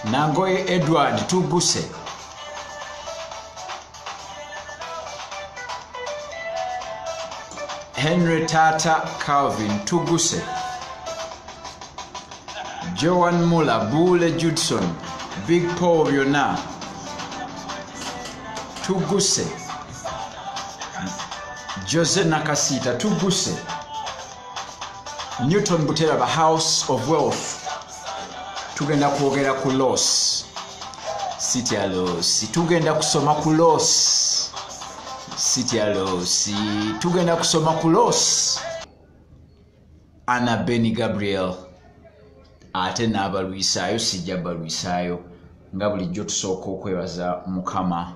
Nangoye Edward, tuguse. Henry Tata Calvin, tuguse. Joan Muller, Bule Judson, Big Paul byonna, tuguse. Jose Nakasita, tuguse. Newton Buteraba, House of Wealth, tugenda kwogera ku loss. Sitya loss, tugenda kusoma ku loss. Sitya loss, tugenda kusoma ku loss. Anna Benny Gabriel, ate n'abalwisaayo, sijja balwisaayo. Nga bulijjo tusooka okwebaza Mukama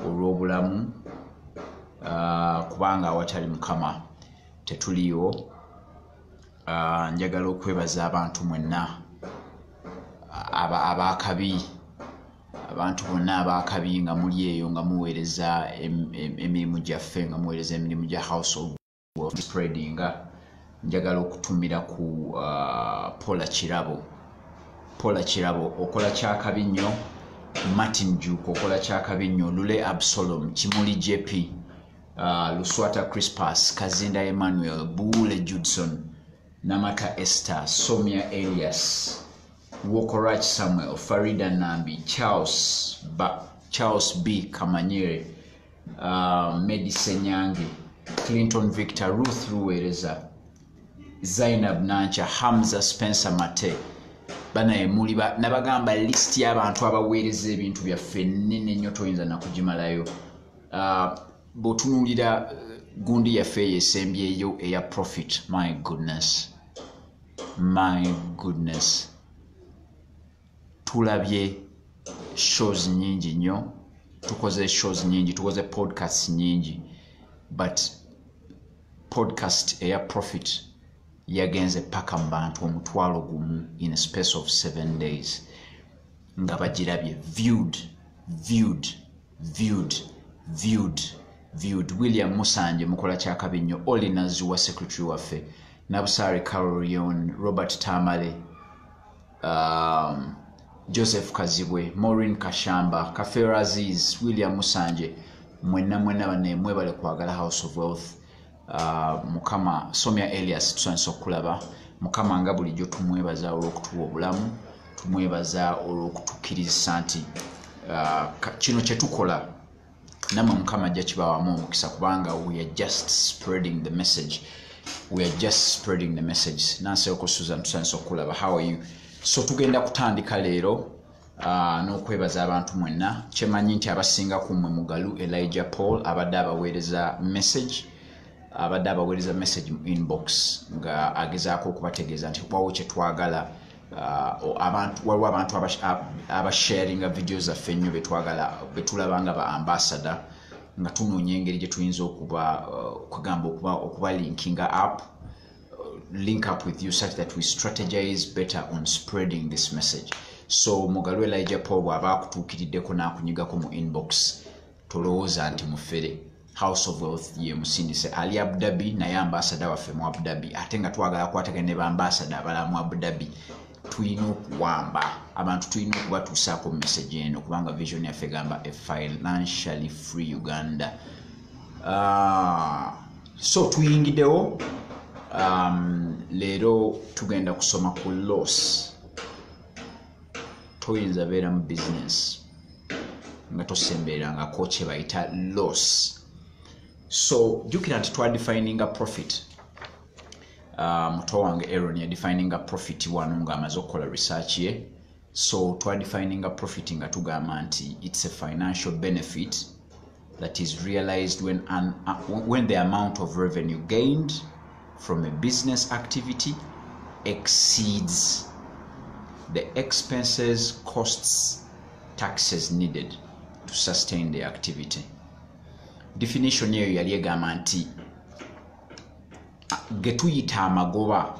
olw'obulamu, kubanga awatali Mukama tetuliiwo. Njagala okwebaza abantu mwenna abakabi, abantu bonna abakabi nga muli eyo nga muweereza emirimu gyaffe, nga muweereza emirimu gya House of Wealth spreading. Njagala okutumira ku Paula Kirabo. Paula Kirabo okola kyakabi nnyo, Martin Juko okola kyakabi nnyo, Lule Absalom, Kimuli JP, Luswata Crispas, Kazinda Emmanuel, Buule Judson, Namata Esther, Somia Elias, Wokorach Samuel, Farida Nambi, Charles B Kamanyere, Medi Senyange, Clinton Victor, Ruth Ruwereza, Zainab Nancha, Hamza Spencer Mate. Banaye muli nabagamba list y'abantu abaweereza ebintu byaffe nnene nnyo, toyinza nakugimalayo. Bw'otunuulira gundi yaffe eyo esembyeyo eya profit, my goodness, my goodness, tulabye shows nnyingi nnyo, tukoze shows nnyingi, tukoze podcasts nnyingi, but podcast eya profit yagenze paka mu bantu 10,000 in a space of 7 days nga bagirabye. Viewed, viewed, viewed, viewed, viewed. William Musanje mukola kyakabi nnyo, Olina Zuwa secretary waffe, Nabusare Carolion, Robert Tamale, Joseph Kazibwe, Maureen Kashamba, Kafera Aziz, William Musanje, mwenna mwenna banne mwebale kwagala House of Wealth. Mukama Somia Elias, tusanyusa okulaba. Mukama nga bulijjo tumwebaza olw'okutuwa obulamu, tumwebaza olw'okutukkiriza nti kino kye tukola nammwe Mukama ajja kibawamu omukisa, kubanga we are just spreading the message. We are just spreading the message. Nanseko Susan, tusanyusa okulaba. How are you? So tugenda kutandika leero n'okwebaza abantu mwenna. Kyemanyi nti abasinga ku mmwe Mugalu Elijah Paul abadde abaweereza message, abadde abaweereza message mu inbox nga agezaako okubategeeza nti wawo kye twagala, abantu, waliwo abantu abasharinga video zaffe ennyo betwagala, betulaba nga ba ambassador, nga tunoonya engeri gye tuyinza okuba, okugamba okuba linkinga up, link up with you such that we strategize better on spreading this message. So Mugalu Elijah Paul bw'aba akutuukiriddeko n'akunyigako mu inbox, tolowooza nti mufere. House of Wealth ye musindise. Ali Abu Dhabi naye ambassador waffe mu Abu Dhabi, ate nga twagala kwatagana ne ba ambassador abalala mu Abu Dhabi. Tulina okuwamba abantu, tulina okubatuusaako message eno, kubanga vision yaffe egamba a financially free Uganda. So tuyingiddewo, leero tugenda kusoma ku loss. Toyinza beera mu business nga tosembererangako kye bayita loss. So jjukira nti twadefininga profit. Muto wange Aaron yadefininga profit wano ng'amaze okukola research ye. So twadefininga profit nga tugamba nti it's a financial benefit that is realized when the amount of revenue gained from a business activity exceeds the expenses, costs, taxes needed to sustain the activity. Definition eyo yali egamba nti ge tuyita amagoba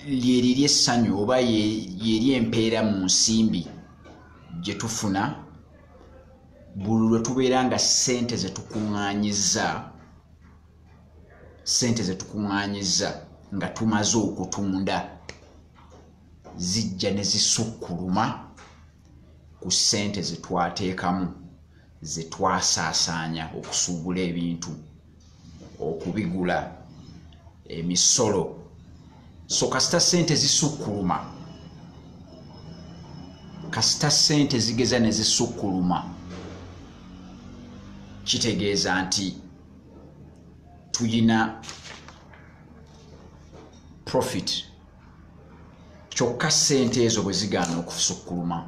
lyeriri essanyu oba yeri empeera mu nsimbi gye tufuna buli lwe tubeera nga ssente ze tukuŋŋaanyizza, sente ze tukuŋŋaanyizza nga tumaze okutunda Zijja ne zisukkuluma ku ssente ze twateekamu, ze twasaasaanya okusuubula ebintu, okubigula, emisolo. So kasita ssente zisukkuluma, kasita ssente zigeza ne zisukkuluma, kitegeeza nti tuyina profit. Kyokka ssente ezo bwe zigaana okusukkuluma,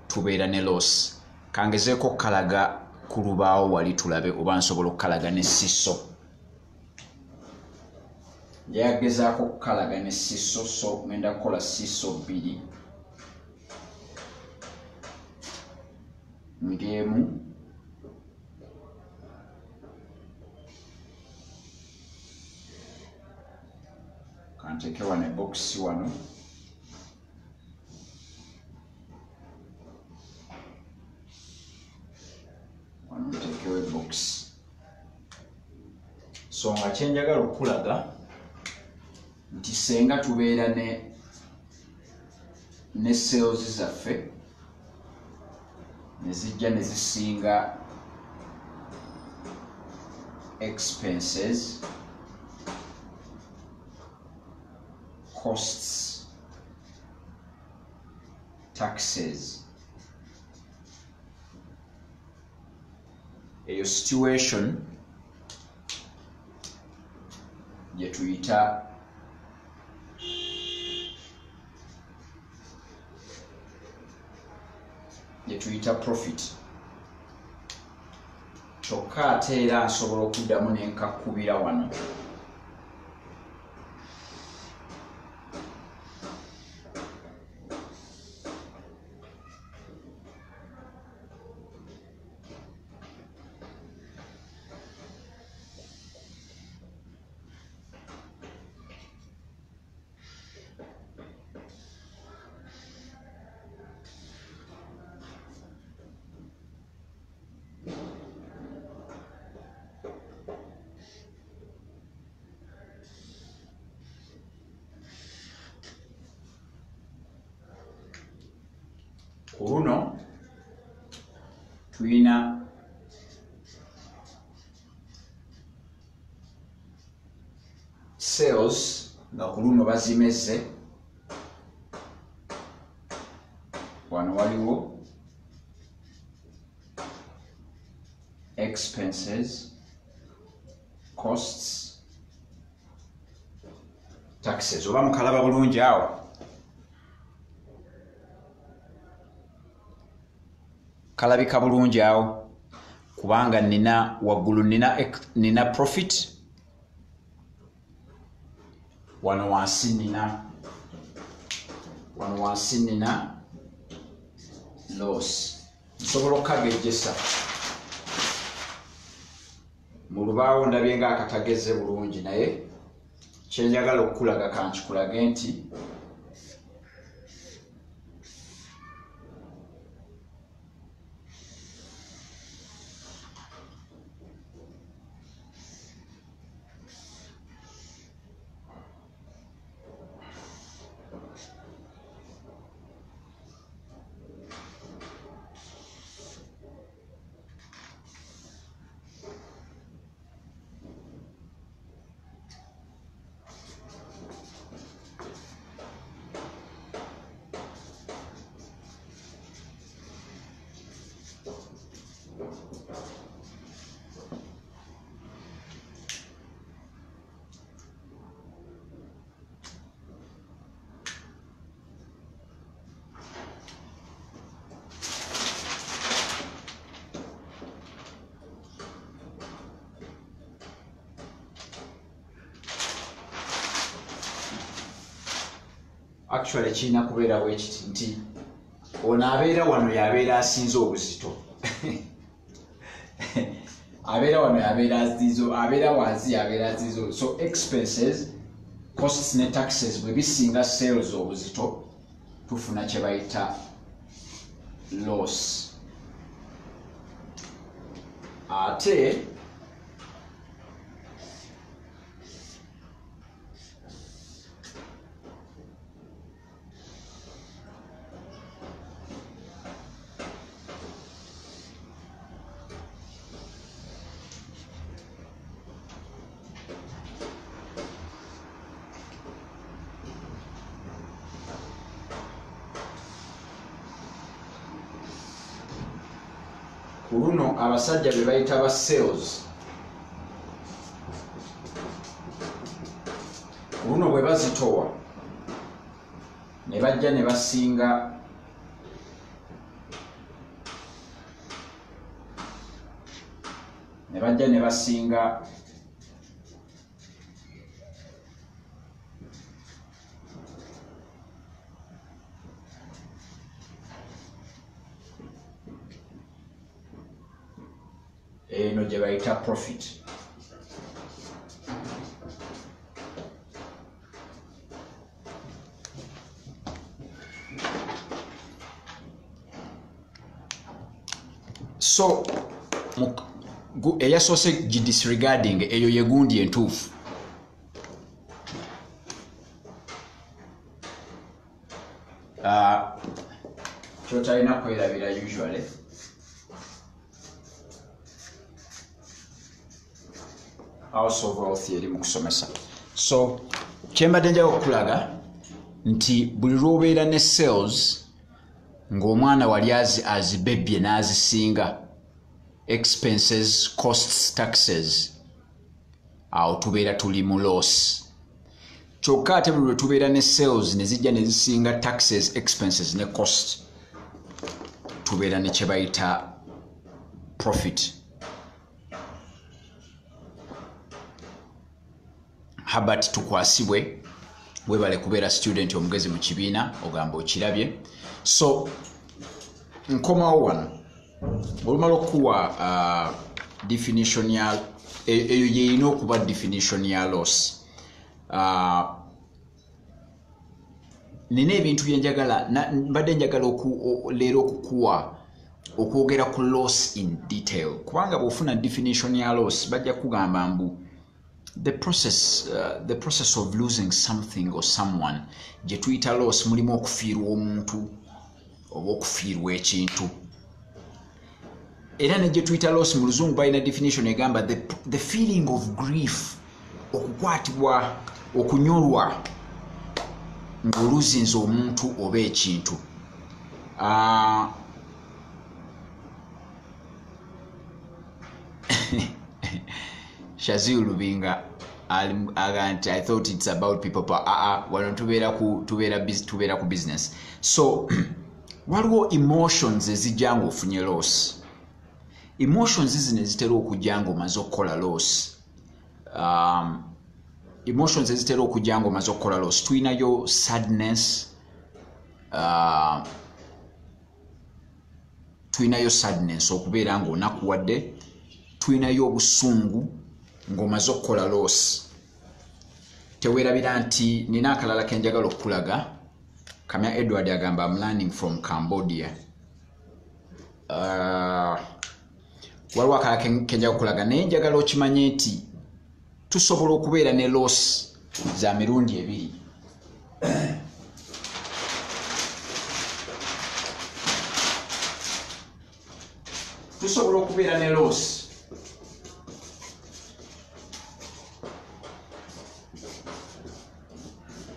tubeera ne loss. Kangezeeko okukalaga ku lubaawo wali, tulabe oba nsobola okukalaga ne seesaw. Njagezaako okukalaga ne seesaw, so ngenda kukola seesaw bbiri, ng'emu kanteeke wano ebokisi wano, wano nteekewo ebokisi. So nga kyenjagala okulaga nti senga tubeera ne sales zaffe ne zijja ne zisinga expenses, costs, taxes, eyo situation gye tuyita profit. Kyokka ate era nsobola okuddamu ne nkakkubira wano. Ku luno tulina sales nga ku luno bazimeze. Wano waliwo expenses, costs, taxes. Oba mukalaba bulungi awo? Kalabika bulungi awo? Kubanga nina waggulu nina profit, wano wansi nina loss. Nsobola okukagejjesa mu lubaawo, ndabye nga akatageze bulungi, naye kyenjagala okukulaga kankikulage nti actually kirina kubeera bwe kiti nti ono abeera wano yabeera asinze obuzito, abeera wano yabeera asinze, abeera wansi yabeera asinze. So expenses, costs ne taxes bwe bisinga sales obuzito, tufuna kye bayita loss. Ate Ku luno abasajja be bayita ba sales, ku luno bwe bazitowa ne bajja ne basinga ne bajja ne basinga eno gye bayita profit. So eyasoose gidisregarding eyo yegundi entuufu. Kyotalina kwerabira usually House of Wealth eri mu kusomesa. So kyembadde njagala okulaga nti buli lw'obeera ne sales ng'omwana wali azibebbye n'azisinga expenses, costs, taxes, awo tubeera tuli mu loss. Kyokka ate buli lwe tubeera ne sales ne zijja ne zisinga taxes, expenses ne cost, tubeera ne kye bayita profit. Herbert Tukwasibwe, webale kubeera student omugezi mu kibiina, ogamba okirabye. So nkomawo wano olumala okuwa definition ya eyo yeyina okuba definition ya loss. Nina ebintu byenjagala, mbadde njagala leero okukuwa okwogera ku loss in detail, kubanga bw'ofuna definition ya loss bajja kugamba mbu the process of losing something or someone gye tuyita loss mulimu okufiirwa omuntu oba okufiirwa ekintu. Era ne gye tuyita loss mu luzungu balina definition egamba the feeling of grief, okukwatibwa, okunyolwa ng'oluzinze omuntu oba ekintu. Shazil Lubinga nti I thought it's about people power. Wano tubeera ku business. So waliwo emotions ezijja ng'ofunye loss. Emotions zino ezitera okujja ng'omaze okukola loss. Emotions ezitera okujja ng'omaze okukola loss, tulinayo sadness, tulinayo sadness okubeera ng'onakuwadde, tulinayo obusungu ng'omaze okukola loss. Teweerabira nti nina akalala ke njagala okukulaga. Kamya Edward agamba I'm learning from Cambodia. Waliwo akalala ke njagala okukulaga, naye njagala okimanye nti tusobola okubeera ne loss za mirundi ebiri. Tusobola okubeera ne loss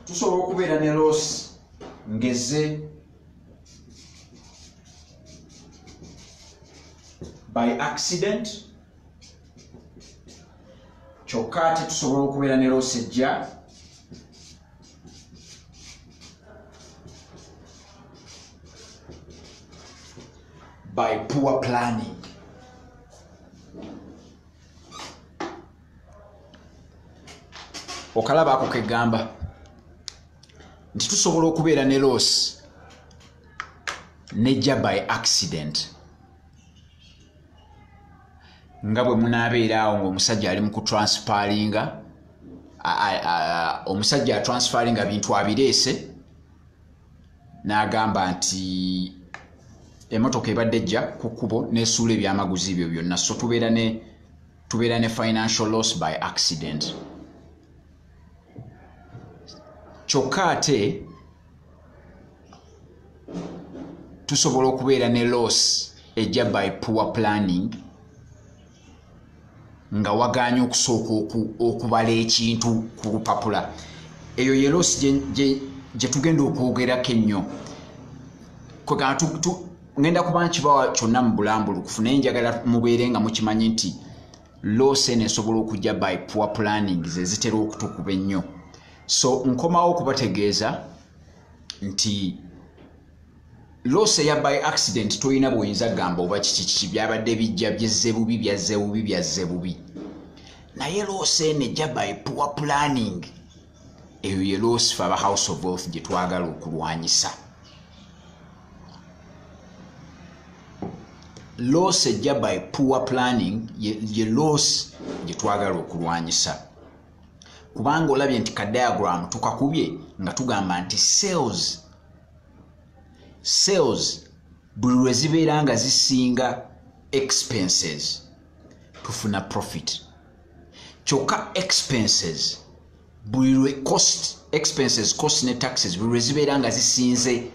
tusobola okubeera ne loss ngeze by accident, kyokka ate tusobola okubeera ne loss ejja by poor planning. Okalaba ako kegamba nti tusobola okubeera ne loss nejja by accident, nga bwe munaabeera awo ng'omusajja ali mu kutransferringa, omusajja atransferringa bintu abireese n'agamba nti emmotoka ebadde ejja ku kkubo n'esuula ebyamaguzi ebyo byonna. So tubeera ne financial loss by accident. Kyokka ate tusobola okubeera ne loss ejja by poor planning, nga wagaanye okusooka okubala ekintu ku lupapula. Eyo ye loss gye tugenda okwogerako ennyo. Ngenda kuba nkibawa kyonna mu bulambulukufu, naye njagala mubeere nga mukimanyi nti loss eno esobola okujja by poor planning, ze zitera okutukuba ennyo. So nkomawo okubategeeza nti loss eya by accident toyina bw'oyinza kugamba oba kiki kiki, byabadde bijja byezze bubi, byazze bubi, byazze bubi. Naye loss eno ejja by poor planning, eyo ye loss fe aba House of Wealth gye twagala okulwanyisa. Loss ejja by poor planning ye loss gye twagala okulwanyisa, kubanga olabye nti ka diagram tukakubye nga tugamba nti sales buli lwe zibeera nga zisinga expenses tufuna profit. Kyokka expenses buli lwe cost, expenses, cost ne taxes buli lwe zibeera nga zisinze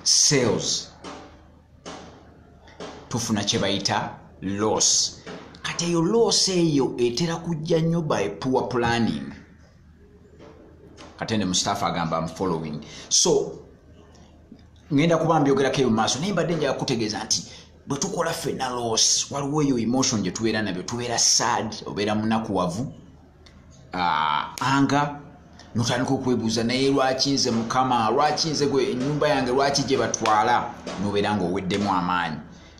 sales tufuna kye bayita loss. Kati eyo loss eyo etera kujja nnyo by poor planning. Katende Mustafa agamba I'm following. So ngenda kuba mbyogerako ebyo mu maaso, naye mbadde njagala kutegeeza nti bwe tukola ffenna loss, waliwo eyo emotion gye tubeera nabyo, tubeera sad, obeera munakuwavu, anga notandika okwebuuza, naye lwaki nze Mukama, lwaki nze gwe, ennyumba yange lwaki gye batwala? Nobeera ng'oweddemu amaanyi,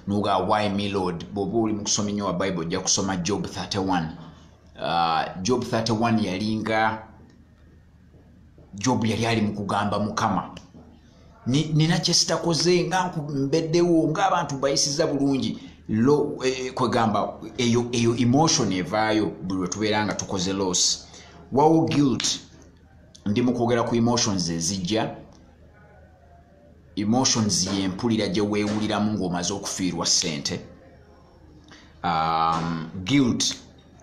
noga why me Lord? Bw'oba oli mu kusoma ennyo wa Bible ojja kusoma Job 31. Job 31 yalinga Job yali ali mu kugamba Mukama, nina kye sitakoze, nga mbeddewo, ng'abantu bayisiza bulungi. Kwegamba eyo emotion evaayo buli lwe tubeera nga tukoze loss. Wawo guilt, ndi mu kwogera ku emotions ezijja. Emotions y'empulira gye weewuliramu ng'omaze okufiirwa ssente. Guilt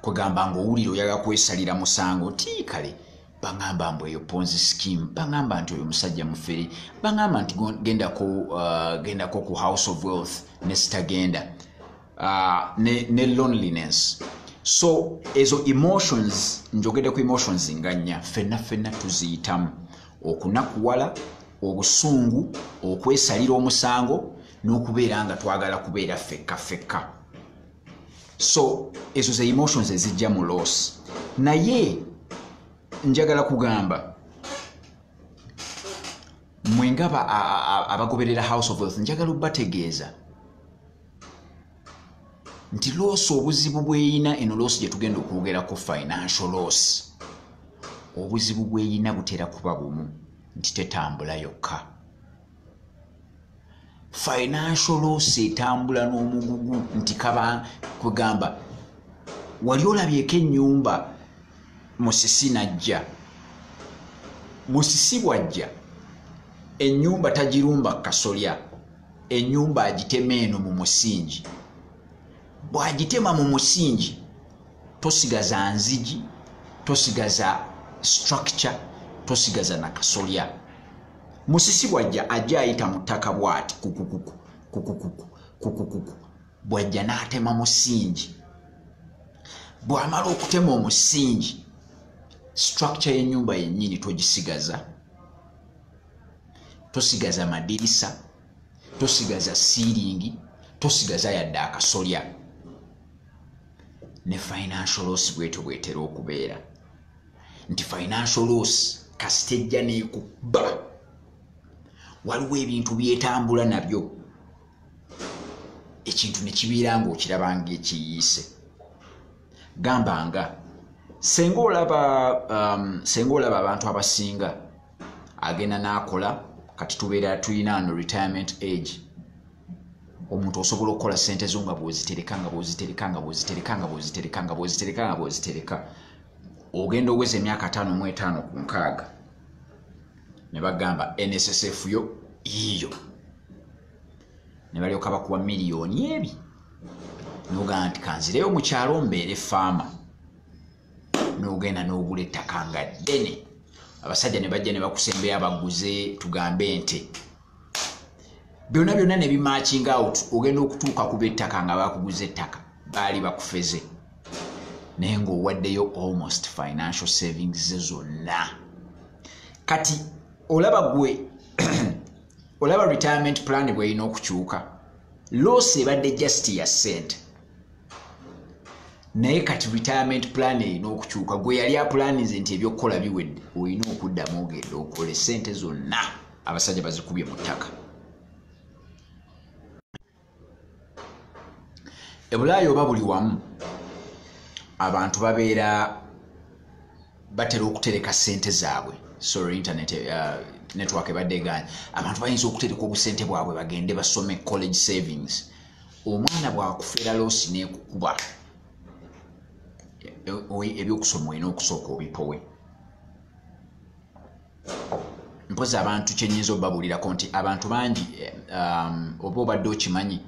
kwegamba ng'owulira oyagala kwesalira musango, ti kale baŋŋamba mbu eyo Ponzi scheme, baŋŋamba nti oyo musajja mufere, baŋŋamba nti gendako ku House of Wealth ne sitagenda, ne loneliness. So ezo emotions, njogedde ku emotions nga nnya, ffenna ffenna tuziyitamu: okunakuwala, obusungu, okwesalira omusango, n'okubeera nga twagala kubeera ffekka ffekka. So ezo ze emotions ezijja mu loss. Naye njagala kugamba mwe nga abagoberera House of Wealth, njagala obbategeeza nti loss obuzibu bweyina, eno loss gye tugenda okwogerako, financial loss, obuzibu bweyina butera kuba bumu, nti tetambula yokka. Financial loss etambula n'omugugu, nti kaba kwegamba wali olabyeko ennyumba musisi najja, musisi bw'ajja ennyumba tagirumba kasolya, ennyumba agitema eno mu musingi. Bw'agitema mu musingi tosigaza nzigi, tosigaza structure, tosigaza na kasolya. Musisi bw'ajja ajja ayita mu ttaka bw'ati kukukuku kukukuku kukukuku, bw'ajja n'atema musingi. Bw'amala okutema omusingi, structure y'ennyumba yennyini togisigaza, tosigaza madirisa, tosigaza siiringi, tosigaza yadde akasolya. Ne financial loss bwetyo bwetera okubeera, nti financial loss kasita ejja n'ekuba, waliwo ebintu byetambula nabyo, ekintu ne kibeera ng'okiraba ng'ekiyiise. Gamba nga senga olaba abantu abasinga agenda n'akola, kati tubeera tulina no retirement age, omuntu osobola okukola ssente zo nga bw'ozitereka, nga bw'ozitereka, nga bw'ozitereka, nga bw'ozitereka, nga bw'ozitereka, nga bw'ozitereka, ogenda oweza emyaka 55 ku 60, ne bagamba NSSF yo yiyo, ne balyoka bakuwa miliyoni ebi, n'ogamba nti kanzireyo mu kyalo mbeere faama, n'ogenda n'ogula ettaka nga ddene, abasajja ne bajja ne bakusembeyo abaguze tugambe ente, byonna byonna ne bimatching out, ogenda okutuuka ku b'ettaka nga bakuguza ettaka baali bakufeze, naye ng'owaddeyo almost financial savings ze zonna. Kati olaba gwe Olaba retirement plan bw'erina okukyuka. Loss ebadde just ya ssente, naye kati retirement plan erina okukyuka. Gwe yali apulaninze nti ebyokukola biwedde, olina okuddamu ogenda okole. Sente zonna abasajja bazikubye mu ttaka. Ebulaayi oba buli wamu, abantu babeera batera okutereka sente zaabwe. Sorry, internet network ebadde egaanye. Abantu bayinza okutereka obusente bwabwe bagende basome, college savings. Omwana bwakufeera, loss nekukuba, ebyokusoma olina okusooka obipowe. Mpozi abantu kyenyinza obabuulirako nti abantu bangi, oba obadde okimanyi,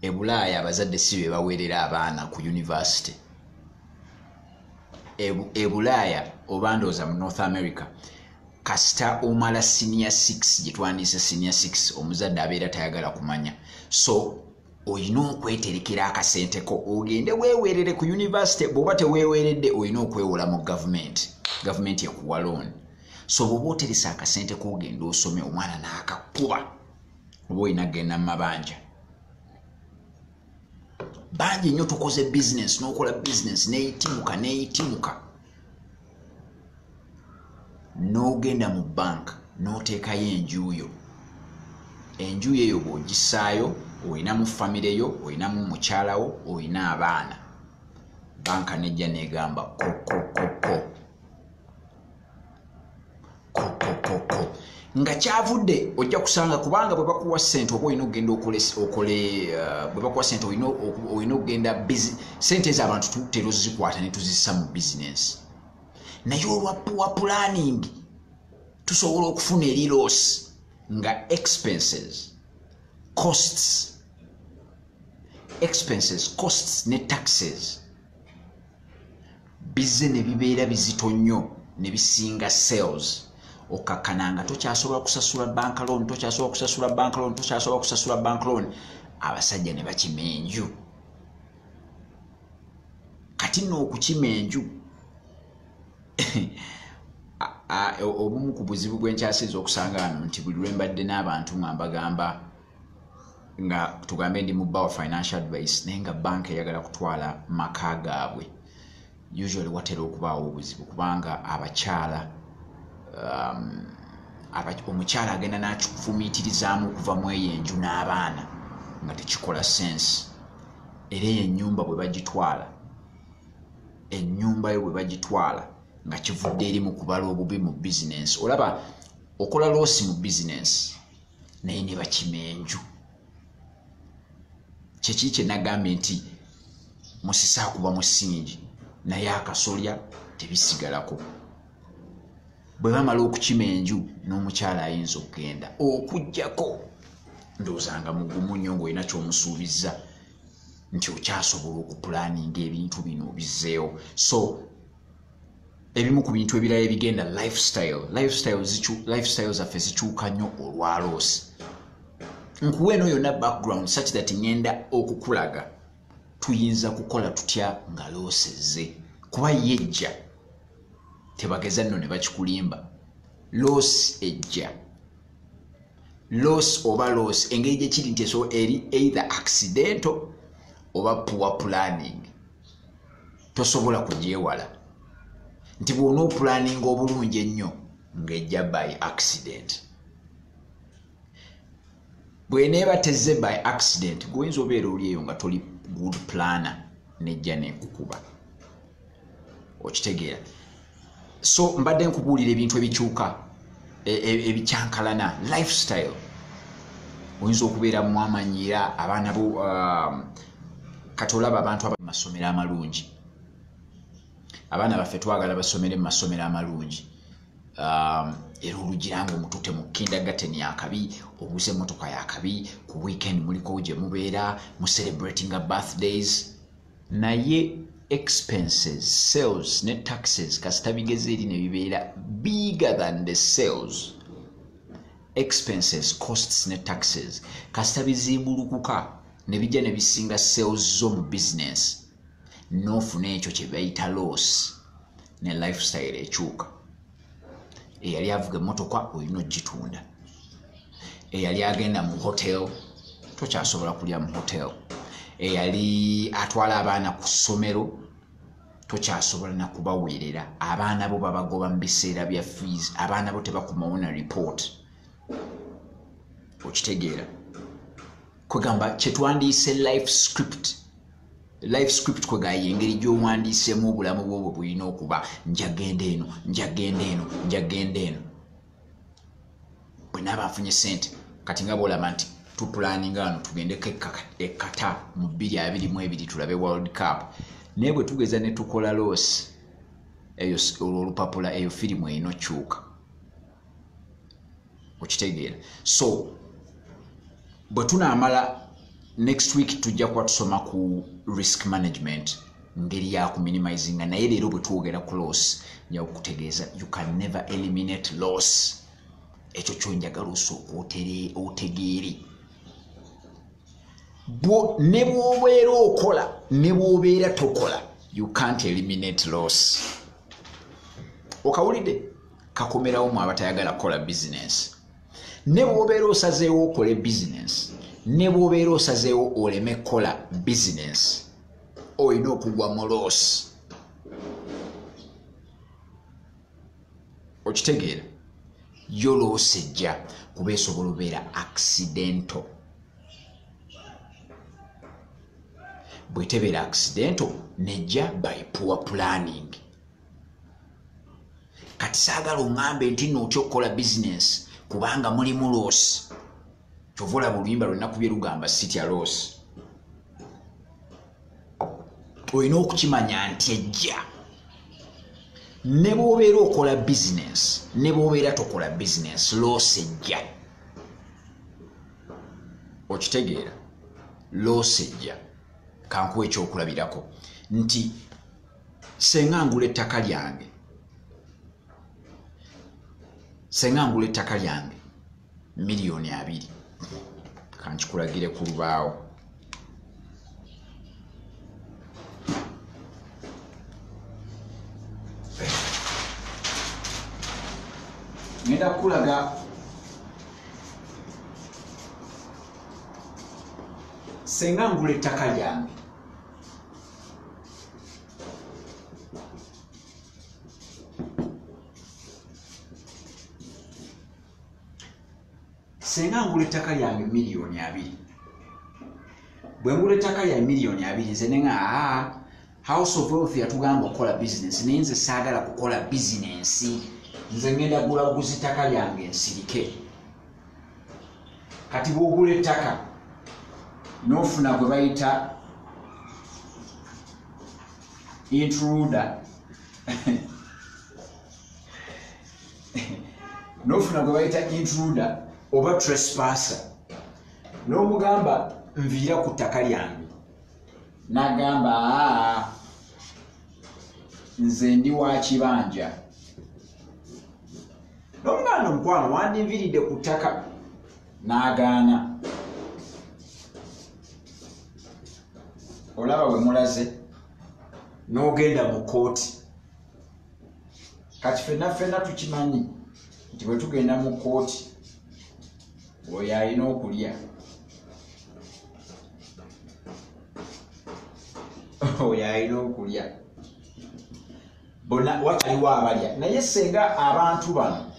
ebulaaya abazadde si be baweerera abaana ku university. Ebulaaya oba ndowooza mu North America, kasita omala senior 6, gye twandiise senior 6, omuzadde abeera tayagala kumanya. So olina okweterekera akasenteko ogende weeweerere ku university. Bw'oba teweeweeredde, olina okwewola mu gavumenti, gavumenti ekuwa loan. So bw'oba oteresa akasente k'ogenda osome, omwana n'akakuba, oba olina kugenda mu mabanja. Bangi nnyo tukoze bizinesi, n'okola bizinesi neeyitimuka, neeyitimuka, n'ogenda mu banka n'oteekayo enjuuyo. Enjuyo eyo bw'ogissaayo, olinamu famire yo, olinamu mukyalawo, olina abaana. Banka nejja negamba kokokoko kokokoko nga kyavudde. Ojja kusanga kubanga bwe bakuwa sente, oba olina okugenda okole, bwe bakuwa sente olina okugenda. Sente ezo abantu tutera ozikwata ne tuzissa mu bizinensi, naye olwa poor planning tusobola okufuna eri loss nga expenses, costs ne taxes bizze ne bibeera bizito nnyo ne bisinga sales. Okakkana nga tokyasobola kusasula bank loan, tokyasobola kusasula bank loan, tokyasobola kusasula bank loan. Abasajja ne bakima enju. Kati nno okukima enju, obumu ku buzibu bwenkyasinza okusanga wano nti buli lwe mbadde n'abantu nga mbagamba, nga tugambe ndi mu bawa financial advice, naye nga banka eyagala kutwala maka gaabwe, usually watera okubaawo obuzibu kubanga abakyala, omukyala agenda n'akifumiitirizaamu okuva mu eyo enju n'abaana nga tekikola sense. Era eyo ennyumba bwe bagitwala, ennyumba yo bwe bagitwala nga kivudde eri mu kubala obubi mu bizinensi. Olaba okola loss mu bizinensi, naye ne bakima enju. Kyekiri kye nagambye nti musisi akuba musingi, naye akasolya tebisigalako. Bwe bamala okukima enju, n'omukyala ayinza okugenda okugjako, ndowooza nga mugumu nnyo ng'olina ky'omusuubizza nti okyasobola okupulaninga ebintu bino obizzeewo. So ebimu ku bintu ebirala ebigenda, lifestyle zaffe zikyuka nnyo olwa loss. Nkuwa eno yonna background such that ngenda okukulaga tuyinza kukola tutya nga loss ezze, kuba yejja tebageza nno ne bakikulimba. Loss ejja, loss oba loss engeri gyekiri nti eso eri either accidental oba poor planning, tosobola kugyewala. Nti bw'ona opulaninga obulungi ennyo, ng'ejja by accident. Bw'eneeba tezze by accident, gweoyinza obeera oli eyo nga toli good planner, nejja nekukuba. Okitegeera? So mbadde nkubuulira ebintu ebikyuka, ebikyankalana lifestyle. Oyinza okubeera mwamanyira abaana bo, kati olaba abantu aba masomero amalungi, abaana baffe twagala basomere mu masomero amalungi, era olugira nga omutute mu kindergarten yakabi, oguze emotoka yakabi, ku weekend muliko gye mubeera mu celebratinga birthdays. Naye expenses, sales ne taxes kasita bigeze eri ne bibeera bigger than the sales, expenses, costs ne taxes kasita bizimbulukuka ne bijja ne bisinga sales zo mu business, n'ofuna ekyo kye bayita loss ne lifestyle ekyuka. Eyali avuga emmotoka olina ogitunda. Eyali agenda mu hotel tokyasobola kulya mu hotel. Eyali atwala abaana ku ssomero tokyasobola nakubaweerera. Abaana bo babagoba mu biseera bya fees, abaana bo tebakomawo na report. Okitegeera? Kwegamba kyetwandiise life script. Life script kwegaye engeri gy'owandiiseemu obulamu bwo bwe bulina okuba. Njagenda eno, njagenda eno, njagenda eno, bwe naaba nfunye sente. Kati nga bwolaba nti tupulaninga wano tugendeko e Qatar mu 2022 tulabe World Cup, naye bwe tugeza ne tukola loss eyo, olwo olupapula, eyo firimu erina okyuka. Okitegeera? So bwe tunaamala next week tujja kuba tusoma ku risk management, ngeri ya kuminimizinga. Naye leero bwe twogera ku loss, nja kukutegeeza you can never eliminate loss. Ekyo kyonjagala osooka otegeere. Ne bw'obeera okola, ne bw'obeera tokola, you can't eliminate loss. Okawulidde? Kakomerawo mu abatayagala kukola bizinensi. Ne bw'obeera osazeewo okole bizinensi, ne bw'obeera osazeewo oleme kukola bizinensi, olina okugwa mu loss. Okitegeera? Yo loss ejja kuba esobola obeera accidental. Bwetebeera accidental, nejja by poor planning. Kati saagala oŋŋambe nti nno otya okukola bizinensi kubanga mulimu loss. Kyova olaba oluyimba lwenakubye lugamba sitya loss. Olina okukimanya nti ejja, ne bw'obeera okola bizinensi, ne bw'obeera tokola bizinensi, loss ejja. Okitegeera? Loss ejja. Kankuwa ekyokulabirako nti senga ngula ettaka lyange, senga ngula ettaka lyange 20 million, kankikulagire ku lubaawo. Ngenda kukulaga senga ngula ettaka lyange senga ngula ettaka lyange 20 million. Bwe ngula ettaka lya 20 million, nze nenga, aa, House of Wealth yatugamba okukola bizinensi, naye nze saagala kukola bizinensi, nze ngenda gula buguzi ttaka lyange nsirike. Kati bw'ogula ettaka n'ofuna gwe bayita intruder, n'ofuna gwe bayita intruder oba trespasser, n'omugamba nviira ku ttaka lyange, n'agamba, aa, nze ndi wa kibanja. N'omuganda, omukwano, wandinviiridde ku ttaka, n'agaana. Olaba bwe mulaze n'ogenda mu kooti. Kati ffenna ffenna tukimanyi nti bwe tugenda mu kooti, oyo alina okulya, oyo alina okulya, bonna wataliwo abalya. Naye senga abantu bano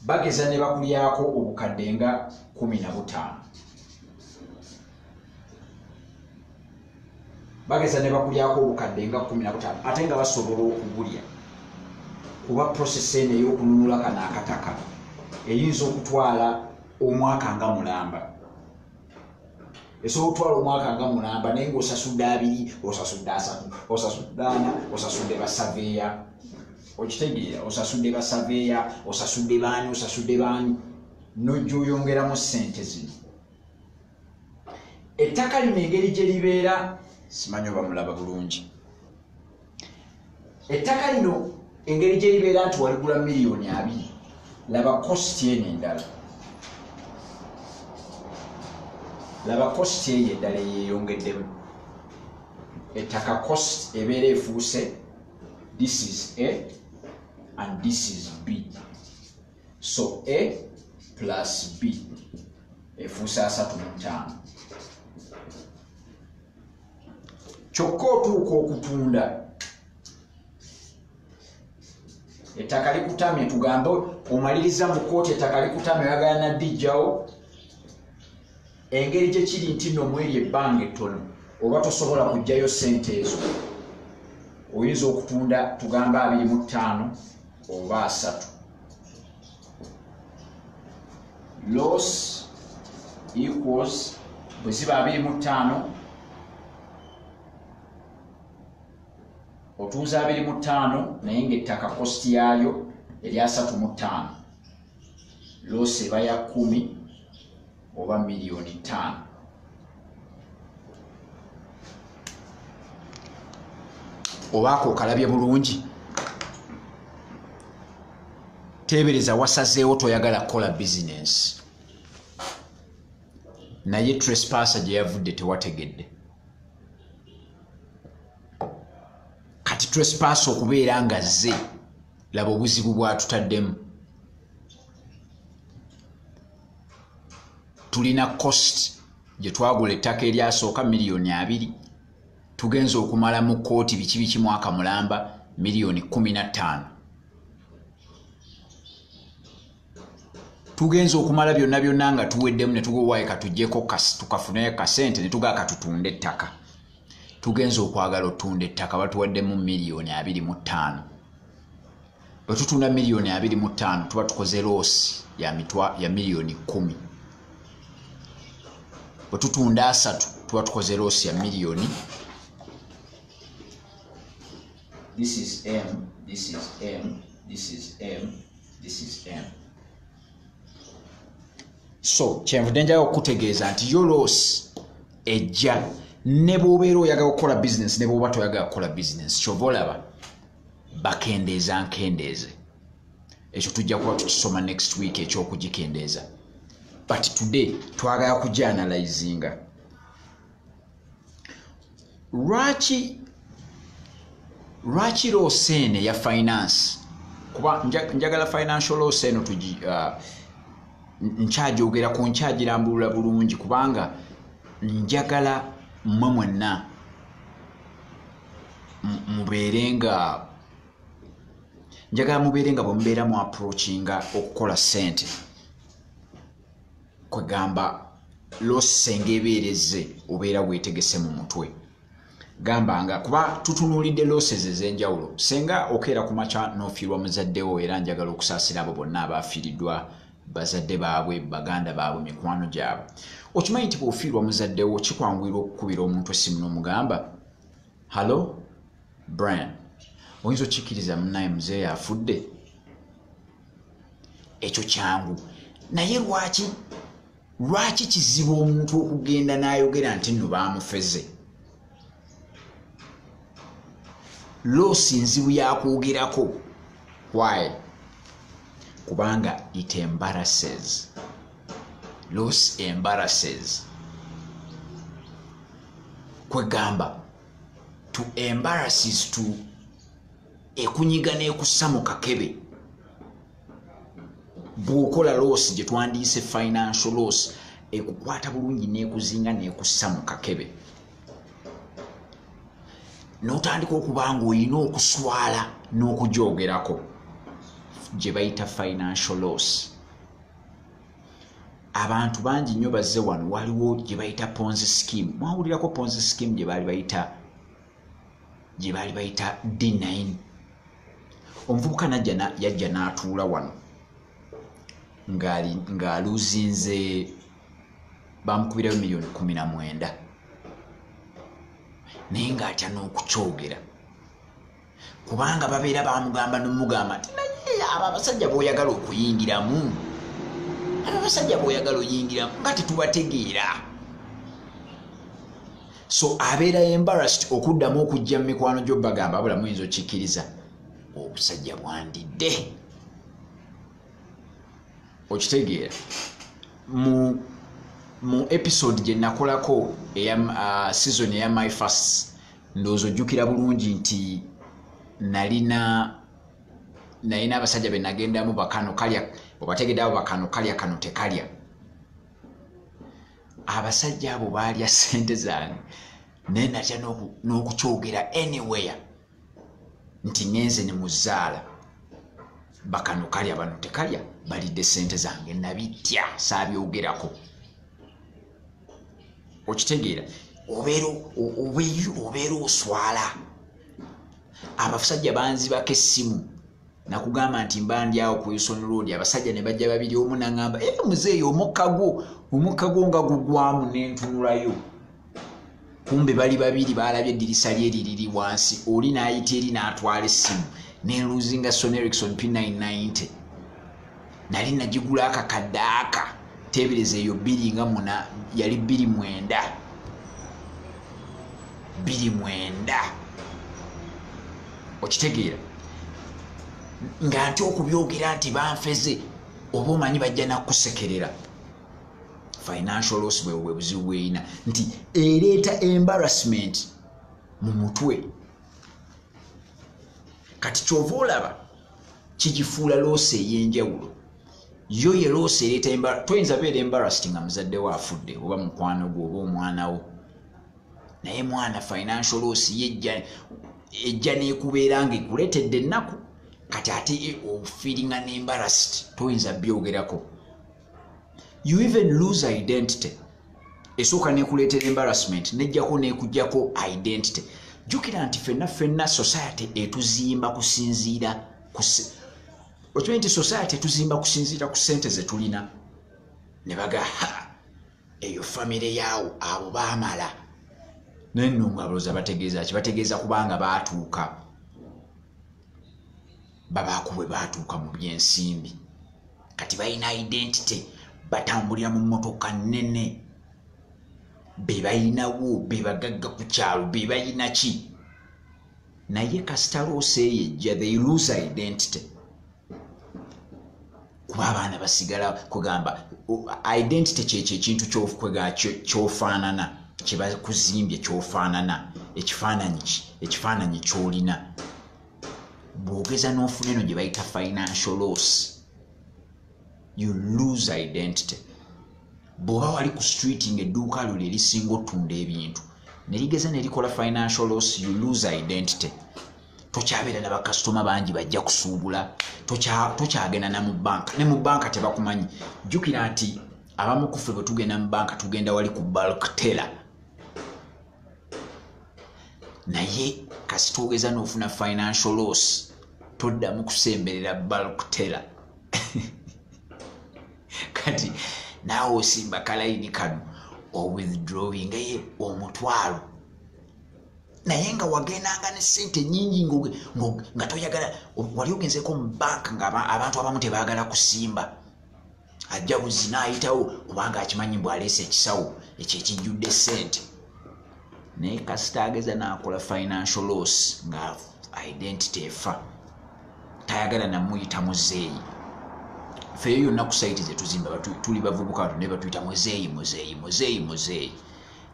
bageza ne bakulyako obukadde nga 15, bageza ne bakulyako obukadde nga 15, ate nga basobola okubulya, kuba process eno ey'okununula kano akataka eyinza okutwala omwaka nga mulamba, esobola okutwala omwaka nga mulamba, naye ngaosasudde 20, osasudde 30, osasudde 40, osasudde basaveeya. Okitegeera? Osasudde basaveeya, osasudde baani, osasudde baani, nojja oyongeramu ssente zino. Ettaka lino engeri gye libeera, simanyi oba mulaba bulungi, ettaka lino engeri gye libeera nti waligula 20 million, laba cost eno endala, laba cost eyo endala eyeyongeddemu. Ettaka cost ebeera efuuse, this is A and this is B, so A plus B efuuse 35. Kyokka otuuka okutunda ettaka likutamye, tugambe omaliriza mu kkooti ettaka likutamye, oyagala naddijjawo. Engeri gye kiri nti nno mweri ebbanga ettono oba tosobola kuggyayo ssente ezo, oyinza okutunda tugambe 25 oba 30. Loss equals bwe ziba 25 otunze 25 naye ng'ettaka cost yaalyo eri 35, loss eba ya 10 oba miliyoni 5. Obaako okalabye bulungi, teebereza wasazeewo toyagala kukola bizinensi, naye trespasser gye yavudde tewategedde. Kati trespasser okubeera nga zze, laba obuzibu bwatutaddemu. Tulina cost gye twagula ettaka eryasooka miliyoni 2, tugenze okumala mu kkooti biki biki mwaka mulamba miliyoni 15. Tugenze okumala byonna byonna nga tuweddemu ne tugowaye katuggyeko tukafuneyo kasente ne tugaa katutunde ettaka. Tugenze okwagala otunda ettaka batuwaddemu miliyoni 25. Bwe tutunda miliyoni 25 tuba tukoze loss ya miliyoni 10. Bwe tutunda 3 tuba tukoze loss ya miliyoni. This is M, this is M, this is M, this is M. So kyenvudde njagala okutegeeza nti yo loss ejja ne bw'obeera oyagala okukola bizinensi ne bw'oba toyagala kukola bizinensi. Ky'ova olaba bakendeeza nkendeeze. Ekyo tujja kuba tukisoma next week ekyokugikendeeza, but today twagala kugianalyzinga. Lwaki loss eno eya finance? Kuba njagala financial loss eno nkyagyogerako, nkyagirambulula bulungi, kubanga njagala mmwe mwenna mubeere nga njagala mubeere nga bwe mubeera mu approachinga okukola ssente, kwegamba loss senga ebeereze obeera weetegese mu mutwe. Gamba nga kuba tutunuulidde losses ez'enjawulo, senga okeera ku makya n'ofiirwa muzaddewo, era njagala okusaasira abo bonna abafiiriddwa bazadde baabwe, baganda baabwe, mikwano gyabwe. Okimanyi nti bw'ofiirwa muzaddewo kikwanguyira okukubira omuntu essimu n'omugamba, "Hallo Brian, oyinza okikkiriza munnaye muzeeyi afudde?" Ekyo kyangu. Naye lwaki kizibu omuntu okugenda n'ayogera nti nno baamufeze? Loss nzibu yakwogerako. Why? Kubanga it embarrasses. Loss embarrasses. Kwegamba to embarrass is to ekunyiga n'ekussa mu kakebe. Bw'okola loss gye twandiise financial loss, ekukwata bulungi n'ekuzinga n'ekussa mu kakebe, n'otandika okuba ng'olina okuswala n'okugyogerako, gye bayita financial loss. Abantu bangi nnyo bazze wano, waliwo gye bayita Ponzi scheme. Mwawulirako Ponzi scheme gye baali bayita D9? Omuvubuka yajja n'atuula wano ng'aluzinze, bamukubirayo miliyoni 19, naye ng'atya n'okukyogera kubanga babeera bamugamba n'omugamba nti naye abo abasajja b'oyagala okuyingiramu, abo abasajja b'oyagala oyingiramu nga tetubategeera. So abeera embarrassed okuddamu okujja mu mikwano gyo bagamba, abula muyinza okikkiriza obusajja bwandidde. Okitegeera? Mu episode gye nakolako eya season eya my first, ndowooza ojjukira bulungi nti nalina abasajja be nagendamu bakano kalya. Obategedde abo bakano kalya kano tekalya. Abasajja abo baalya ssente zange, naye natya n'okukyogera anywhere nti ŋŋenze ne muzaala. Bakano kalya bano tekalya balidde ssente zange, nabitya, saabyogerako. Okitegeera? Obeera oswala. Abasajja banzibako essimu, nakugamba nti mba ndi awo ku Wilson Road, abasajja ne bajja babiri, omu naŋŋamba, "E muzeeyi, omukka gwo, omukka gwo nga gugwamu." Nentunulayo, kumbe bali babiri balabye eddirisa lye liri wansi. Oli n'ayita eri n'atwala essimu, nenlosinga Sony Ericsson P990. Nali nagigula akakadde aka, teebereza eyo bbiri nga muna, yali 2009, 2009. Okitegeera nga nti okubyogera nti banfeze, oba omanyi bajja nakusekerera. Financial loss bwe bwe buzibu bweyina, nti ereeta embarrassment mu mutwe. Kati kyova olaba kigifuula loss ey'enjawulo. Yo ye loss ereeta, toyinza beera embarrassed nga muzadde we afudde, oba mukwano gwe, oba omwana wo, naye mwana, financial loss yejja ejja nekubeera nga ekuleetedde ennaku. Kati ate ofeelinga ne embarrassed, toyinza byogerako. You even lose identity. Esooka nekuleetera embarrassment, nejjako nekujjako identity. Jjukira nti ffenna ffenna society etuzimba kusinziira, okimanyi nti society etuzimba kusinziira ku ssente ze tulina, ne baga, "Ha, eyo famire yaawo, abo baamala." Naye nno nga abalooza bategeeza ki? Bategeeza kubanga baatuuka, babaako bwe baatuuka mu byensimbi. Kati balina identity, batambulira mu mmotoka nnene, be balinawo, be bagagga ku kyalo, be balina ki. Naye kasita loss eyo ejja, they lose identity, kuba abaana basigala kugamba identity kyekyo ekintu kyofaanana, kyebakuzimbye kyofaanana, ekifaananyi ki, ekifaananyi kyolina. Bw'ogeza n'ofuna eno gye bayita financial loss, you lose identity. Bw'oba wali ku street nga edduuka lyo lyerisinga otunda ebintu, ne ligeza ne likola financial loss, you lose identity. Tokyabeera na bakasitoma bangi bajja kusuubula, tokyagenda na mu banka, ne mu banka tebakumanyi. Jjukira nti abamu kuffe bwe tugenda mu banka, tugenda wali ku bulk teller, naye kasita ogeza n'ofuna financial loss, toddamu kusemberera bulk teller. Kati naawe osimba kalayini kano, owithdrawingaye 500, naye nga wagendanga ne sente nyingi, nga toyagala. Wali ogenzeko mu banka nga abantu abamu tebaagala kusimba, ajja buzi n'ayitawo kubanga akimanyi mbw aleese ekisawo ekyo ekijjudde sente. Naye kasita ageza n'akola financial loss, nga identity efa, tayagala namuyita muzeeyi. Feeyo yonna ku site zetuzimba tuli bavubuka bato, naye batuyita muzeeyi, muzeeyi, muzeeyi, muzeeyi.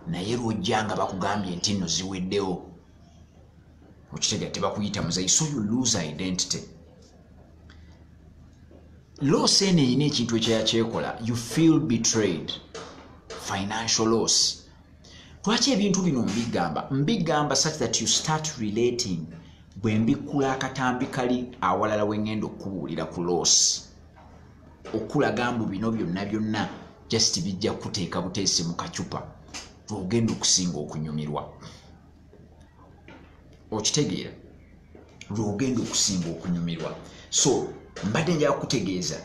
Naye lwojja nga bakugambye nti nno ziweddewo, okitegera, tebakuyita muzeeyi. So you lose identity. Loss eno erina ekintu ekirala kyekola: you feel betrayed. Financial loss. Lwaki ebintu bino mbigamba? Mbigamba such that you start relating. Bwe mbikkula akatambi kali awalala wengenda okubuulira ku loss, okulaga mbu bino byonna byonna just bijja kuteeka buteesi mu kacupa, lwogenda okusinga okunyumirwa. Okitegeera? Lwogenda okusinga okunyumirwa. So mbadde njala kutegeeza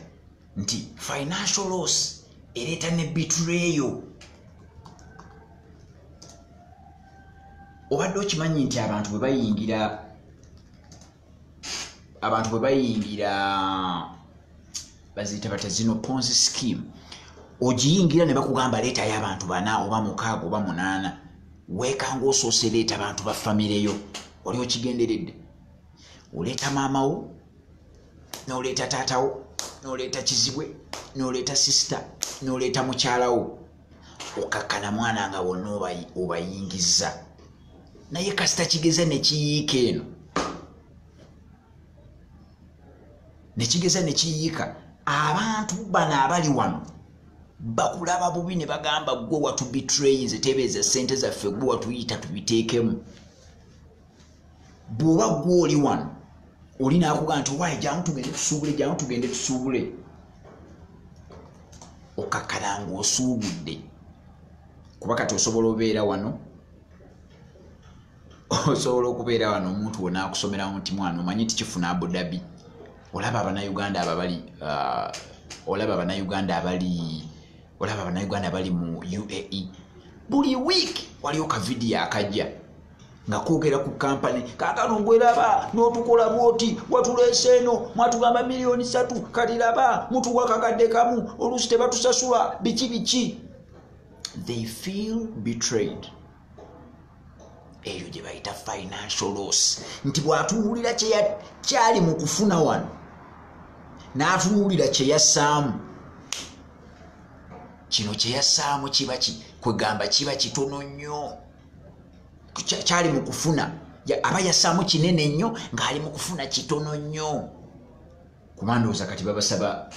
nti financial loss ereeta ne betrayal. Obadde okimanyi nti abantu bwe bayingira baziyita batya zino, Ponzi scheme, ogiyingira ne bakugamba leetayo abantu bana oba mukaaga oba munaana, weekanga osoose leeta abantu ba famireyo. Oli okigenderedde, oleeta maamawo, n'oleeta taatawo, n'oleeta kizibwe, n'oleeta sister, n'oleeta mukyalawo, okakkana mwana nga wonna obayingiza. Naye kasita kigeza nekiyiika eno, nekigeza nekiyiika. Abantu bano abali wano bakulaba bubi ne bagamba gwe watubetray, nze tebeeza sente zaffe, gwe watuyita tubiteekemu. Bw'oba gwe oli wano oli n'akugamba nti waayi jangu tugende tusuubule, jangu tugende tusuubule, okakkana ng'osuubudde. Kuba kati osobola obeera wano, osobola okubeera wano omuntu wonna akusomerawo nti mwana omanyi nti kifuna Abu Dhabi. Olaba Abannayuganda abo abali olaba Abannayuganda abali, olaba Abannayuganda abali mu UAE, buli week waliyo ka vidiyo akajja nga koogera ku kampani, kaakano gweraba n'otukola bw'oti, watuleese eno mwatugamba 3 million, kati laba mutuwa kakadde kamu, oluusi tebatusasula, biki biki. They feel betrayed. Eyo gye bayita financial loss, nti bw'atunuulira kyali mu kufuna wano n'atunuulira kye yassaamu, kino kye yassaamu kiba kwegamba kiba kitono nnyo. Kyali mu kufuna aba yassaamu kinene nnyo ng'ali mu kufuna kitono nnyo. Kuba ndowooza kati babasaba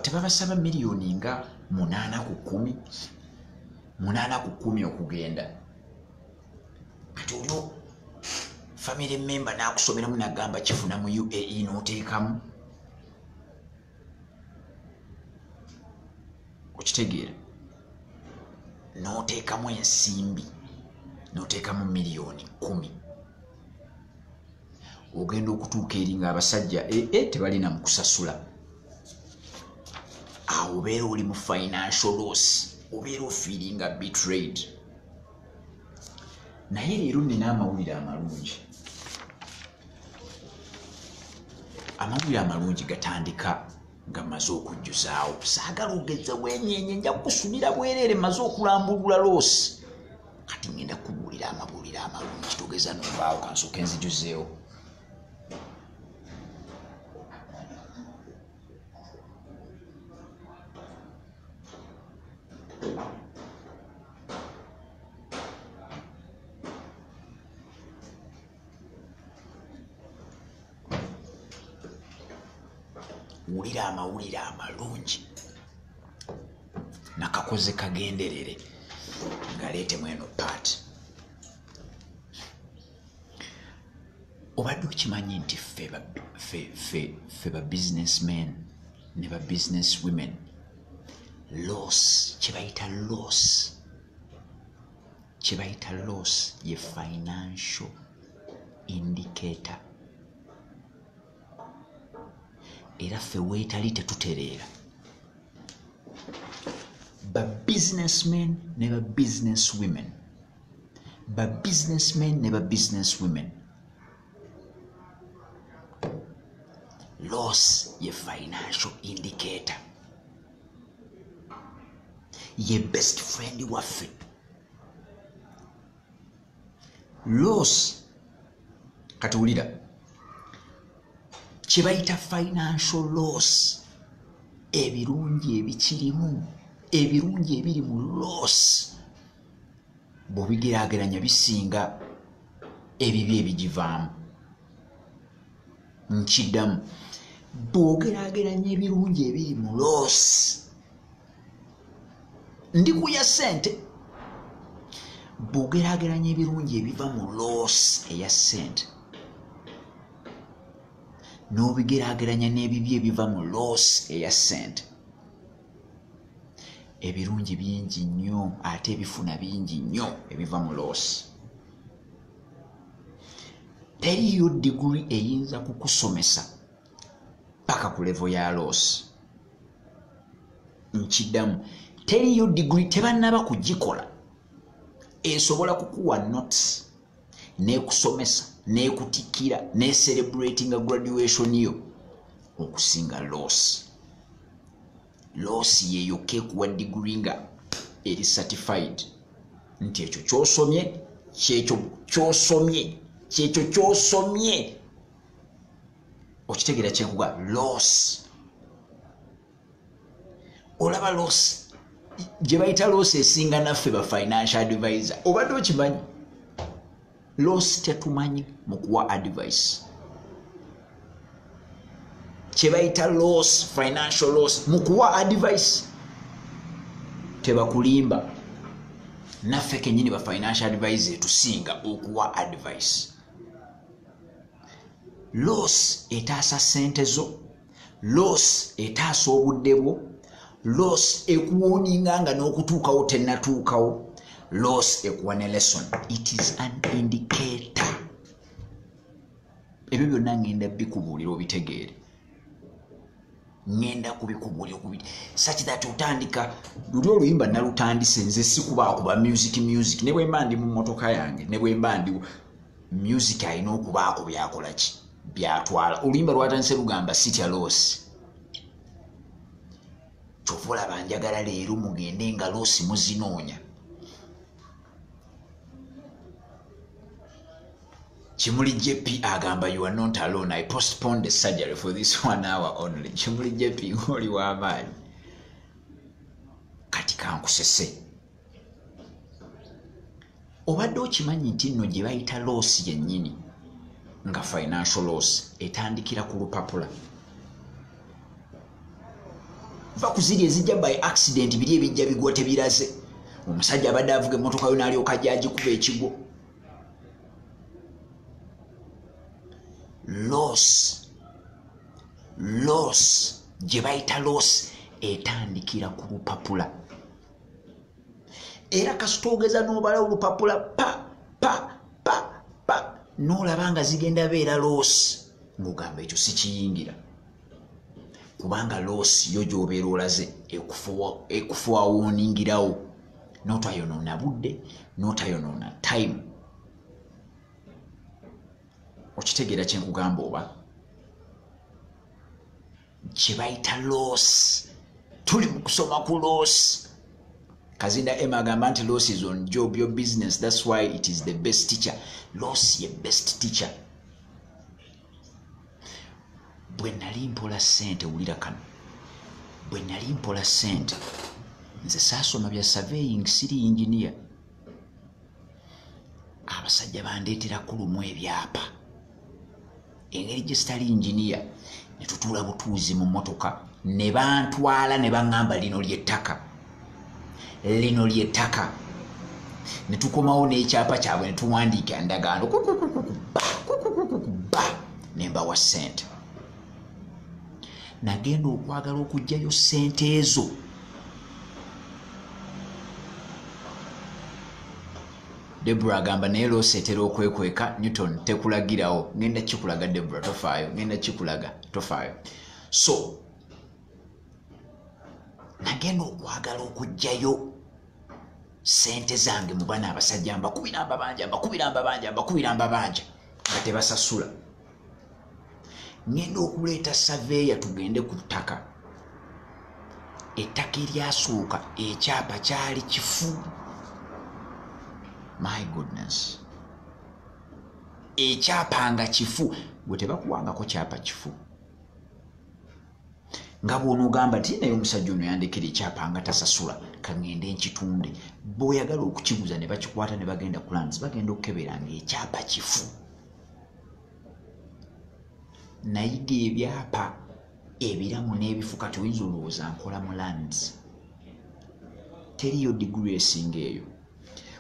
tebabasaba miliyoni nga 8 ku 10, 8 ku 10 okugenda. Kati olio family member n'akusomeramu n'agamba kifuna mu UAE, n'oteekamu, okitegeera, n'oteekamu ensimbi, n'oteekamu miliyoni 10, ogenda okutuuka eri ng'abasajja ee tebalina mu kusasula. Awo obeera oli mu financial loss, obeera ofeelinga betrayed. Naye leero nina amawulire amalungi. Amawulire amalungi gatandika nga maze okujjuzaawo. Saagala ogeze wenyenye, nja kukusunira bwereere. Maze okulambulula loss, kati ngenda kubuulira amawulire amalungi. Togeza novaawo, kansooke nzijuzeewo. Wulira amawulire amalungi, nakakoze kagenderere ngaleetemu eno part. Obadde okimanyi nti ffe ba businessmen ne ba business women, loss, kye bayita loss, kye bayita loss ye financial indicator, era ffe weetali tetutereera? Ba businessmen ne ba business women, ba businessmen ne ba business women, loss ye financial indicator, ye best friend waffe. Loss, kati wulira kye bayita financial loss, ebirungi ebikirimu, ebirungi ebiri mu loss bw'obigeraageranya bisinga ebibi ebigivaamu. Nkiddamu, bw'ogeraageranya ebirungi ebiri mu loss, ndikuya ssente, bw'ogeraageranya ebirungi ebiva mu loss eya ssente n'obigeraageranya n'ebibi ebiva mu loss eya ssente, ebirungi bingi nnyo ate ebifuna bingi nnyo ebiva mu loss. Teriyo diguri eyinza kukusomesa paka ku level ya loss. Nkiddamu, teriyo diguri, tebannaba kugikola, esobola kukuwa notes nekusomesa nekutikira ne celebratinga graduation yo okusinga loss. Loss yeyokka ekuwa diguri nga eri certified nti ekyo kyosomye kyekyo kyosomye, kyekyo kyosomye. Okitegeera kyenkuga? Loss, olaba loss gye bayita loss esinga naffe ba financial advisor. Obadde okimanyi loss tetumanyi mu kuwa advice? Kye bayita loss, financial loss, mu kuwa advice tebakulimba. Naffe kennyini ba financial advisor tusinga okuwa advice. Loss etaasa ssente zo, loss etaasa obudde bwo, loss ekuwoninga nga n'okutuukawo tennatuukawo, loss ekuwa ne lesson. It is an indicator. Ebyo byonna ngenda bikubuulira obitegeere, ngenda kubikubuulira such that otandika luli oluyimba nalutandise nze sikubakuba music music, ne bwe mba ndi mu mmotoka yange, ne bwe mba ndi music alina okubaako byakola ki byatwala. Oluyimba lwatandise lugamba sitya loss. Kyova olaba njagala leero mugende nga loss muzinoonya. Kimuli JP agamba you are not alone, I postponed the surgery for this 1 hour only. Kimuli JP ng'oli w'amaanyi. Kati kankusese, obadde okimanyi nti nno gye bayita loss yennyini nga financial loss etandikira ku lupapula. Va ku ziri ezijja by accident, biri ebijja bigwa tebiraze. Omusajja abadde avuga emmotoka yo n'alyoka ajja agikuba ekigwo. Loss, loss gye bayita loss etandikira ku lupapula. Era kasita ogeza n'obala olupapula pa pa pa pa, n'olaba nga zigenda beera loss, ng'ogamba ekyo sikiyingira, kubanga loss yo gy'obeera olaze ekufuwawooningirawo, n'otayonoona budde, n'otayonoona time. Okitegeera kye nkugamba oba? Kye bayita loss. Tuli mu kusoma ku loss. Kazinda Emma agamba nti loss is on job, your business, that's why it is the best teacher. Loss ye best teacher. Bwe nali mpola ssente, wulira kano, bwe nali mpola ssente, nze saasoma bya surveying, siri engineer. Abasajja bandeetera kulumu ebyapa, engeri gye sitali engineer, ne tutuula butuuzi mu mmotoka ne bantwala ne baŋŋamba lino ly'ettaka, lino ly'ettaka. Ne tukomawo n'ekyapa kyabwe ne tuwandiika endagaano ba, ne mbawa ssente. Nagenda okwagala okuggyayo ssente ezo, Debra agamba naye loss etera okwekweka. Newton tekulagirawo, ngenda kikulaga Debra, tofaayo, ngenda kikulaga, tofaayo. So nagenda okwagala okuggyayo ssente zange mu bana abasajja, mbakubira mbabanja, mbakubira mbabanja, mbakubira mbabanja nga tebasasula. Ngenda okuleeta surveyor tugende ku ttaka. Ettaka eryasooka ekyapa kyali kifu. My goodness, ekyapa nga kifu. Gwe tebakuwangako kyapa kifu, nga bw'onoogamba nti naye omusajja ono yandekera ekyapa nga tasasula, kaŋŋende nkitunde. Bw'oyagala okukiguza ne bakikwata ne bagenda ku lands, bagenda okukebera ng'ekyapa kifu. Nayiga ebyapa ebiramu n'ebifu. Kati oyinza olowooza nkola mu lands, teriyo degree esinga eyo.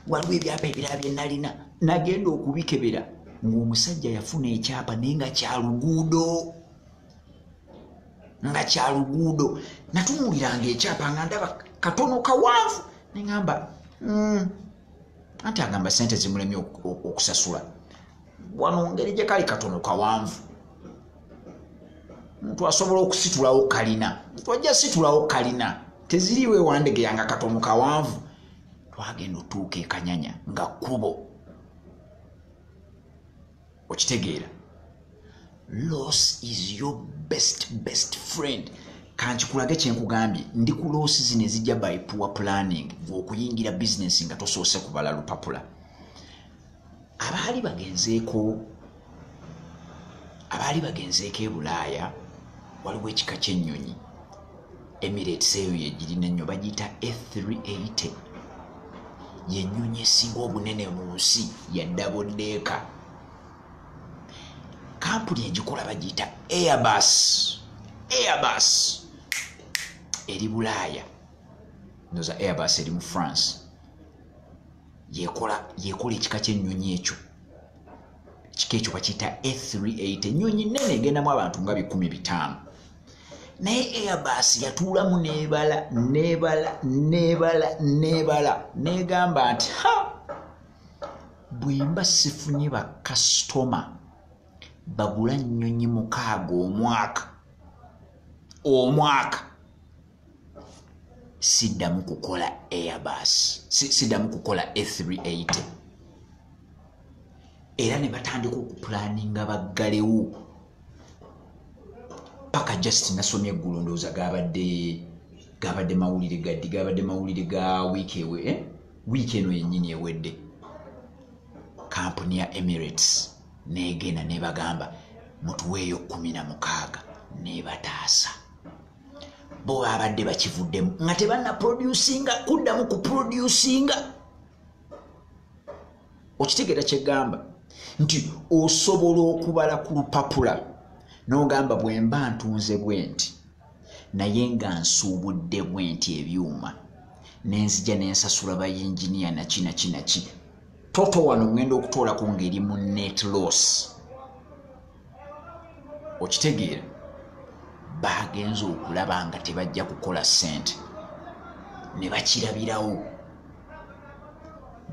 Waliwo ebyapa ebirala bye nalina, nagenda okubikebera ng'omusajja yafuna ekyapa naye nga kya luguudo, nga kya luguudo. Natunuuliranga ekyapa nga ndaba katono kawanvu, ne ŋŋamba anti agamba ssente zimulemye okusasula, wano ngeri gye kali katono kawanvu, omuntu asobola okusitulawo kalina, twajja situlawo kalina, teziriiwo ewandegeya nga katono kawanvu. Twagenda otuuka e Kanyanya nga kkubo. Okitegeera? Loss is your best best friend. Kankikulage kye nkugambye, ndi ku loss zino ezijja by poor planning, okuyingira bizinesi nga tosoose kubala lupapula. Abaali bagenzeeko e Bulaaya, waliwo ekika ky'ennyonyi Emirates, eyo yegirina ennyo, bagiyita A380, yennyonyi esinga obunene mu nsi, ya double decker. Kampuni egikola bagiyita Airbus. Airbus eri Bulaaya, ndoza Airbus eri mu France, yekola ekika ky'ennyonyi ekyo. Ekika ekyo bakiyita A380, ennyonyi nnene egendamu abantu nga 5,000. Naye Airbus yatuulamu n'ebala n'ebala n'ebala n'ebala n'egamba nti ha, bwe mba sifunye bakasitoma bagula nnyonyi 6 omwaka siddamu kukola Airbus, siddamu kukola A380. Era ne batandika okupulaninga baggalewo paka just nasomye eggulo, ndowooza gabadde mawulire gaddi, gabadde mawulire ga wiiki ewe, wiiki eno yennyini ewedde. Kampuni ya Emirates n'egenda n'ebagamba mutuweeyo 16 n'ebataasa. Bo babadde bakivuddemu nga tebannaproducinga kuddamu kuproducinga. Okitegeera kyegamba nti osobola okubala ku lupapula n'ogamba bwe mba ntunze bwe nti naye nga nsuubudde bwe nti ebyuma nenzija nensasula bayinginiya naki naki naki, toto wano ngenda okutoolako ng'eri mu net loss. Okitegeera bagenze okulaba nga tebajja kukola ssente ne bakirabirawo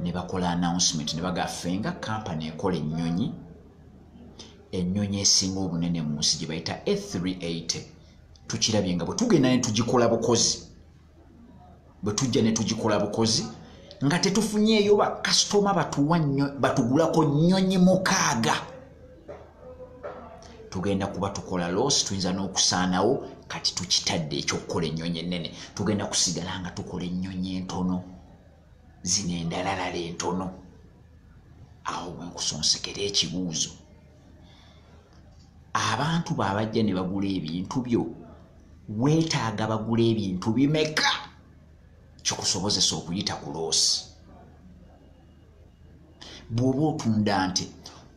ne bakola announcement ne bagamba ffe nga kampani ekola ennyonyi, ennyonyi esinga obunene mu nsi gye bayita A380, tukirabye nga bwe tugenda ne tugikola bukozi, bwe tujja ne tugikola bukozi nga tetufunyeeyo bakasitoma batuwa batugulako nnyonyi 6, tugenda kuba tukola loss, tuyinza n'okusaanawo. Kati tukitadde ekyokukola ennyonyi ennene, tugenda kusigala nga tukola ennyonyi entono zino endalalala entono. Awo bwe nkusonsekera ekibuuzo, abantu baabajja ne bagula ebintu byo, weetaaga bagula ebintu bimeka kikusobozesa okuyita ku loss? Bw'oba otunda nte,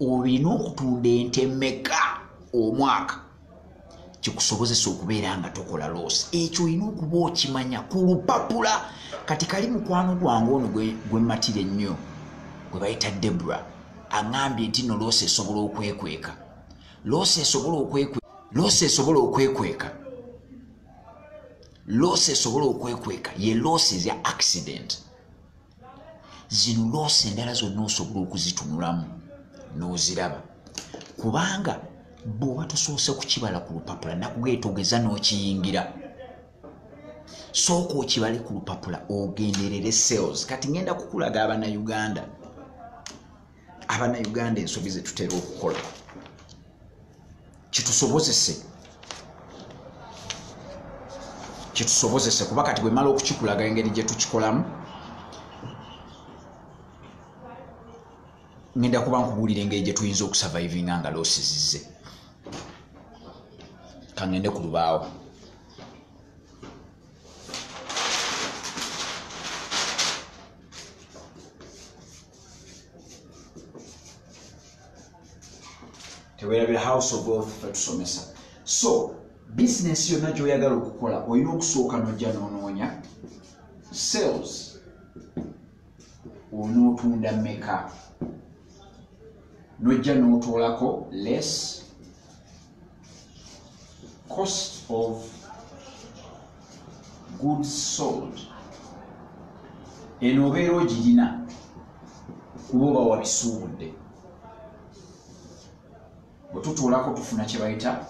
olina okutunda ente mmeka omwaka kikusobozesa okubeera nga tokola loss? Ekyo olina okuba okimanya ku lupapula. Kati kali mukwano gwange ono gwe mmatira ennyo gwe bayita Debra aŋŋambye nti no loss esobola okwekweka, loss esobola okwekweka, loss esobola okwekweka, loss esobola okwekweka ye loss ya accident. Zino loss endala zonna osobola okuzitunulamu n'oziraba, kubanga bw'oba tosoose kukibala ku lupapula nakugeetogeza n'okiyingira. Sooka okibale ku lupapula ogenderere sales. Kati ngenda kukulaga Abannayuganda, Abannayuganda ensobi ze tutera okukola kitusobozese kuba kati bwe mala okukikulaga engeri gye tukikolamu, ngenda kuba nkubuulira engeri gye tuyinza okusurvivinga nga loss zizze. Kangende ku lubaawo. Teweerabira House of Wealth ffe tusomesa. So bizinesi yonna gy'oyagala okukola olina okusooka n'ojja n'onoonya sales, onootunda mmeka, n'ojja n'otoolako less cost of goods sold. Eno obeera ogirina kuba oba wabisuubudde. Bwe tutuulako tufuna kye bayita